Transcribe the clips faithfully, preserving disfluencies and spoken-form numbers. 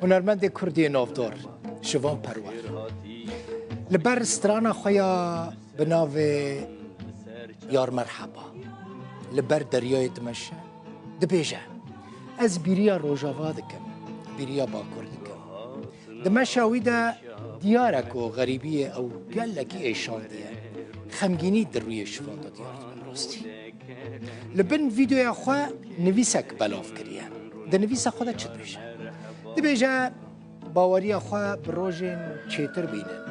Hunermendê Kurd yê navdar Şivan Perwer li ber strana xwe ya bi navê Yar Merheba li ber deryayê dimeşe, dibêje, ez bîriya Rojava dikim, bîriya Bakur dikim. Di meşa wî de diyar e ku xerîbiyê ew gelekî êşandiye. Xemgînî di rûyê şivan de diyar dibe bi rastî. Li bin vîdeoya xwe nivîsek belav kiriye. Di nivîsa xwe de çi dibêje? Dibêje, baweriya xwe bi rojên çêtir bînin.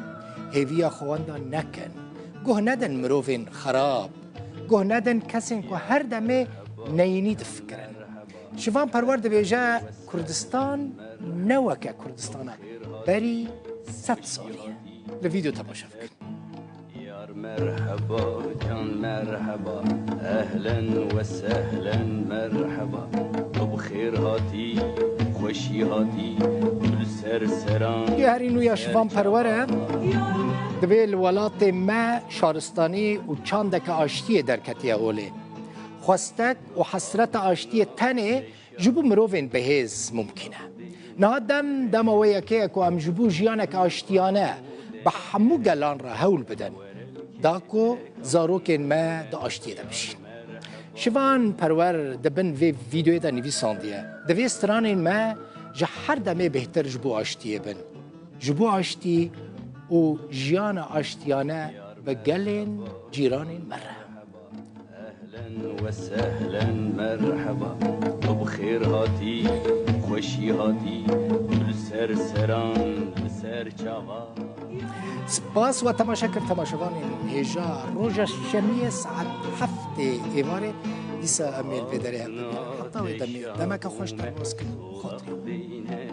Hêviya xwe wenda nekin. Guh nedin mirovên xerab. Guh nedin kesên ku her demê neyînî difikirin. Şivan Perwer dibêje, Kurdistan ne weke Kurdistana berî sed salî ye. Li vîdeo temaşe bikin. Yar merheba, can merheba, ehlen we sehlen merheba. Tu bi xêr hatî, xweşî hatî, tu li ser seran. Herî nû ya Şivan Perwer e. Divê li welatê me şaristanî û çandeke aştiyê derketiye holê. Xwestek û hesreta aştiyê tenê ji bo mirovên bihêz mumkîn e. Niha dem dema wê yekê ye ku em ji bo jiyaneke aştiyane bi hemû gelan re hewl bidin, da ku zarokên me di aştiyê de bijîn. Şivan Perwer di bin vê vîdeoyê de nivîsandiye, divê stranên me ji her demê bêhtir ji bo aştiyê bin. Ji bo aştî û jiyana aştiyane bi gelên cîranên me re. Ehlen we sehlen merheba. Tu bi xêr hatî, xweşî hatî. Tu li ser seran, li ser çava. Spas we temaşe kir, temaşevanên hêja roja şemiyê saet heftê êvarê. Dîsa em ê li vê derê hev bibînin. Heta wê demê demeke xweş derbas kin. Xatirê.